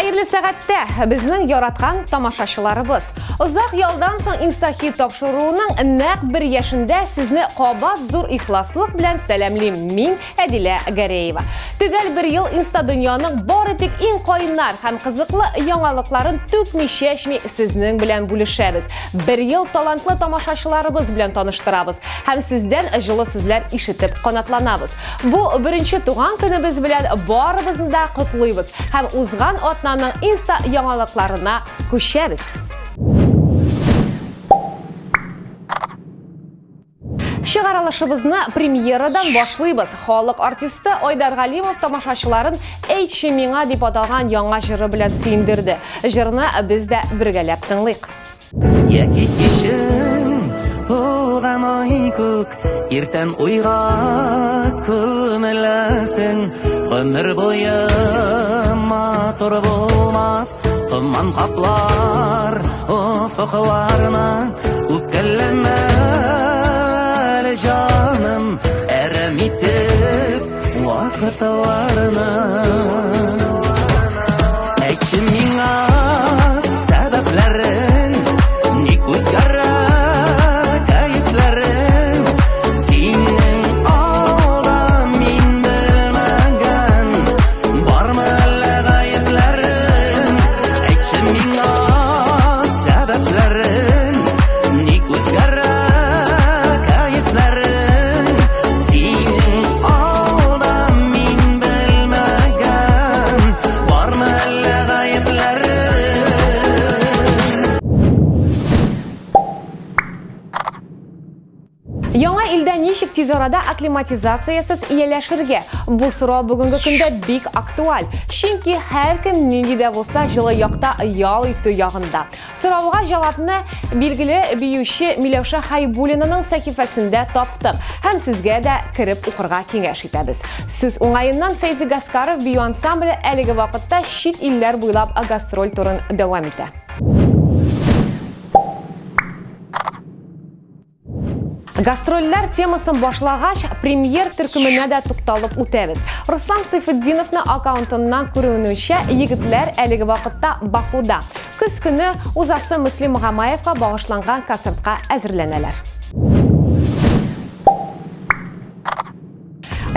Хәерле сәгатьтә, безнең яраткан тамашачыларыбыз. Озак ялдан соң Инстахит тапшыруының нәкъ бер яшендә сезне кабат зур ихласлык белән сәламлим мин, Әдилә Гәрәева. Төгәл бер ел инста дөньяның бары тик иң кайнар һәм кызыклы яңалыкларын түкми-чәчми сезнең белән бүлешәбез. Бер ел талантлы тамашачыларыбыз белән таныштырабыз һәм сездән җылы сүзләр ишетеп канатланабыз. Бу беренче туган көнебез белән барыбызны да котлыйбыз һәм узган атнаның инста яңалыкларына күчәбез. Чыгарылышыбызны премьерадан башлыйбыз. Халык артисты Айдар Галимов тамашачыларын Әйтче миңа дип аталган яңа җыры белән сөендерде. Җырны без дә бергәләп тыңлыйк. Яки кичен тулган ай күк, иртән уйга күмеләсең. Гомер буе матур булмас, томан каплар офыкларны. Үпкәләмә әле, җаным, әрәм итеп вакытларны. Әйтче миңа сәбәпләрен, ник үзгәрә кәефләрең? Синең алда мин белмәгән бармы әллә гаепләрең? Әйтче миңа сәбәпләрен, ник үзгәрә кәефләрең? Синең алда мин белмәгән бармы әллә гаепләрең? Яңа илдә ничек тиз арада акклиматизациясез ияләшергә? Бу сорау бүгенге көндә бик актуаль. Чөнки һәркем нинди дә булса җылы якта ял итү ягында. Сорауга җавапны билгеле биюче Миләүшә Хәйбуллинаның сәхифәсендә таптык һәм сезгә дә кереп укырга киңәш итәбез. Сүз уңаеннан, Фәйзи Гаскаров бию ансамбле әлеге вакытта чит илләр буйлап гастроль турын дәвам итә. Гастрольләр темасын башлагач, премьер төркеменә дә тукталып үтәбез. Руслан Сейфетдиновны аккаунтыннан күренүенчә, егетләр әлеге вакытта Бакуда. Көз көне узасы Мөслим Гамаевка багышланган концертка әзерләнәләр.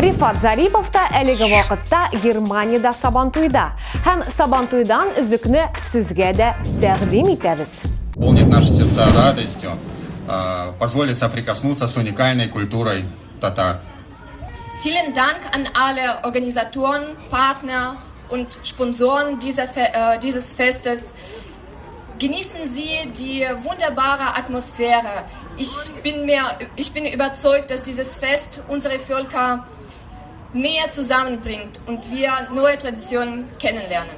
Рифат Зарипов та әлеге вакытта Германиядә Сабантуйда. Һәм Сабантуйдан өзекне сезгә дә тәкъдим итәбез. Полнит наши сердца радостью, позволит соприкоснуться с уникальной культурой татар. Vielen Dank an alle Organisatoren, Partner und Sponsoren dieser, dieses Festes. Genießen Sie die wunderbare Atmosphäre. Ich bin, mir, ich bin überzeugt, dass dieses Fest unsere Völker näher zusammenbringt und wir neue Traditionen kennenlernen.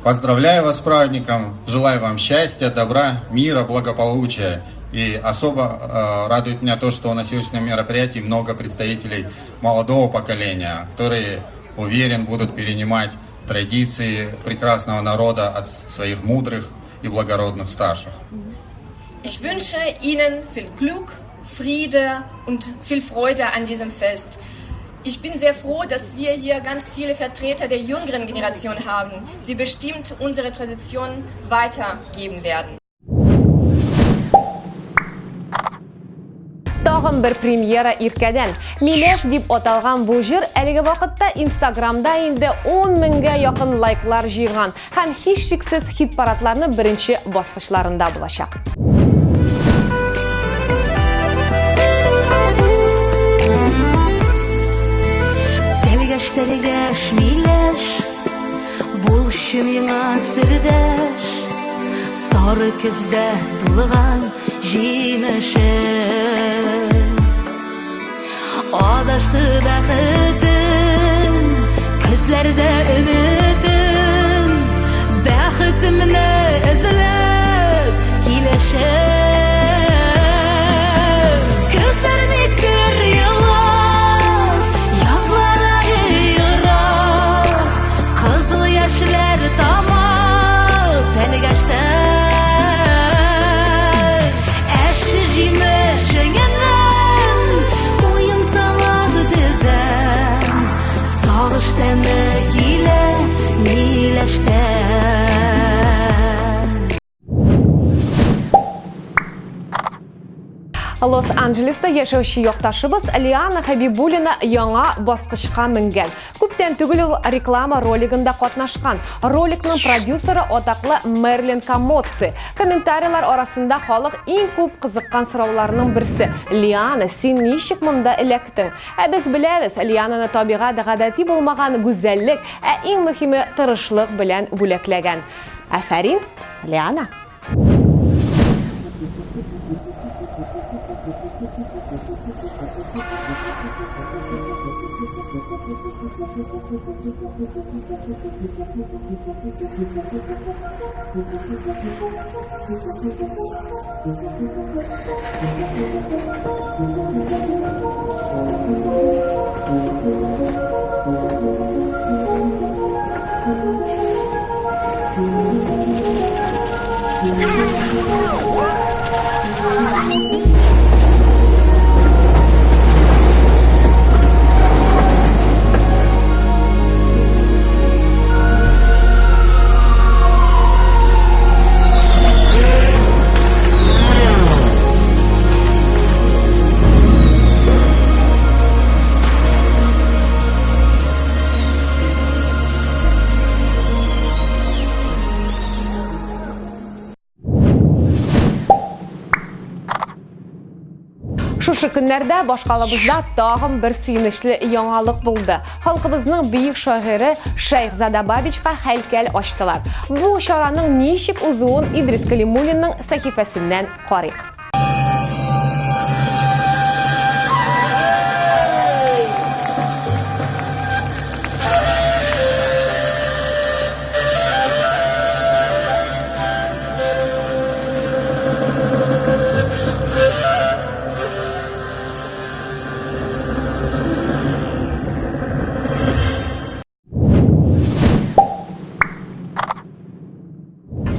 Поздравляю вас с праздником, желаю вам счастья, добра, мира, благополучия. И особо радует меня то, что на сегодняшнем мероприятии много представителей молодого поколения, которые, уверен, будут перенимать традиции прекрасного народа от своих мудрых и благородных старших. Ich wünsche Ihnen viel Glück, Friede und viel Freude an diesem Fest. Ich bin sehr froh, dass wir hier ganz viele Vertreter der jüngeren Generation haben, die bestimmt unsere Tradition weitergeben werden. Тагын бер премьера иркәдән. Миләш дип аталган бу җыр әлеге вакытта Инстаграмда инде 10 меңгә якын лайклар җыйган һәм һичшиксез хит-парадларны беренче баскычларында булачак. Тәлгәш, тәлгәш, миләш, булчы миңа сердәш, сары көздә тулган җимешем. Адашты бәхетем, көзләрдә өметем, бәхетемне эзләп киләшем. Көзләрне кер елар, язлар ерак, кызыл яшьләр тама тәлгәштән. Әче җимешеңнән муенсалар тезәм. Лос-Анджелеста яшәүче якташыбыз Лиана Хәбибуллина яңа баскычка менгән. Күптән түгел ул реклама ролигында катнашкан. Роликның продюсеры атаклы Мерлин Камоцци. Комментарийлар арасында халык иң күп кызыккан сорауларның берсе, Лиана, син ничек монда эләктең? Ә без беләбез, Лиананы табигать гадәти булмаган гүзәллек, ә иң мөһиме тырышлык белән бүләкләгән. Афәрин, Лиана! Шушы көннәрдә башкалабызда тагын бер сөенечле яңалык булды. Халкыбызның бөек шагыйре Шәйхзада Бабичка һәйкәл ачтылар. Бу чараның ничек узуын Идрис Калимуллинның сәхифәсеннән карыйк.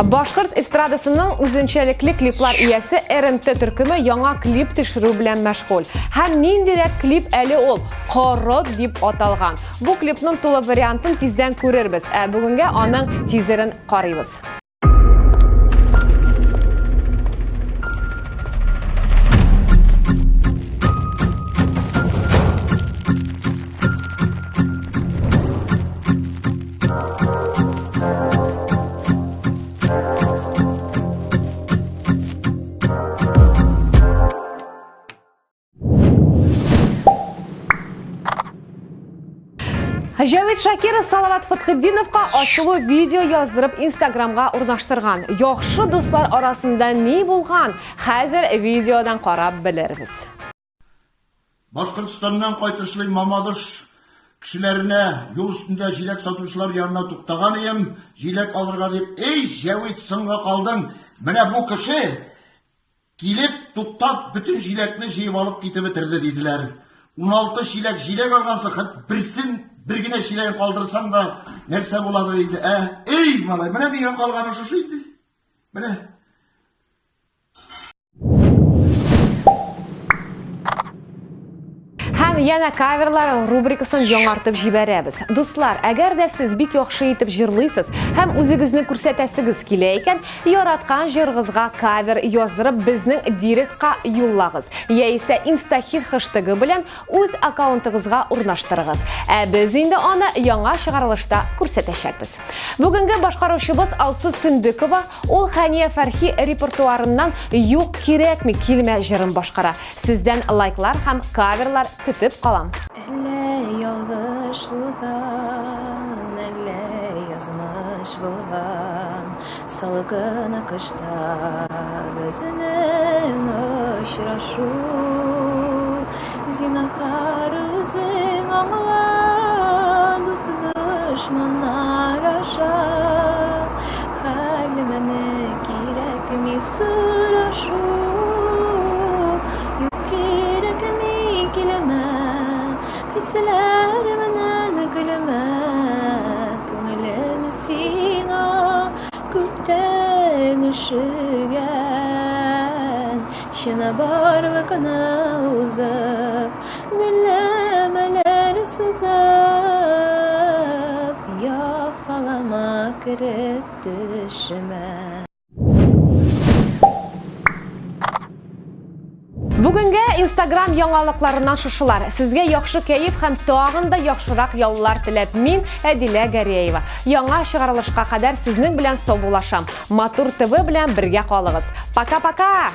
Башкорт эстрадасының үзенчәлекле клиплар иясе РНТ төркеме яңа клип төшерү белән мәшгуль. Һәм ниндирәк клип әле ул? Корот дип аталган. Бу клипның тулы вариантын тиздән күрербез, ә бүгенгә аның тизерын карыйбыз. Җәвит Шакиров Салават Фатхетдиновка ачулы видео яздырып Инстаграмга урнаштырган. Яхшы дуслар арасында ни булган? Хәзер видеодан карап белербез. Башкортстаннан кайтышлый Мамадыш кешеләренә юл өстендә җиләк сатучылар янына туктаган ием, җиләк алырга дип, эй, Җәвит, соңга калдың, менә бу кеше Килеп, туктап, бөтен җиләкне җыеп алып китеп бетерде, диделәр. 16 чиләк җиләк алгансың, хет берсен, бер генә чиләген калдырсаң да, нәрсә буладыр инде, ә? Эй, малай, менә миңа калганы шушы инде. Менә. Һәм янә каверлар рубрикасын яңартып җибәрәбез. Дуслар, әгәр дә сез бик яхшы итеп җырлыйсыз һәм үзегезне күрсәтәсегез килә икән, яраткан җырыгызга кавер яздырып безнең директка юллагыз. Яисә инстахит хэштегы белән үз аккаунтыгызга урнаштырыгыз. Ә без инде аны яңа чыгарылышта күрсәтәчәкбез. Бүгенге башкаручыбыз Алсу Сөндекова, ул Хәния Фәрхи репертуарыннан Юк кирәкми килмә җырын башкара. Сездән лайклар һәм каверлар көтеп калам. Әллә ялгыш булган, әллә язмыш булган, Салкын кышта безнең очрашу. Зинһар үзең аңла, дус дошманнар аша, Хәлемне кирәкми сорашу. Юк кирәкми килмә, хисләр менән көлмә. Күңелем сиңа күптән өшегән, Чынбарлыкны узып, гөлләмәләр сузып, Яфалама кереп төшемә. Бүгенгә Instagram яңалыкларыннан шушылар. Сезгә яхшы кәеф һәм тагын да яхшырак яллар теләп мин, Әдилә Гәрәева. Яңа чыгарылышка кадәр сезнең белән саубуллашам. Матур ТВ белән бергә калыгыз. Пока-пока!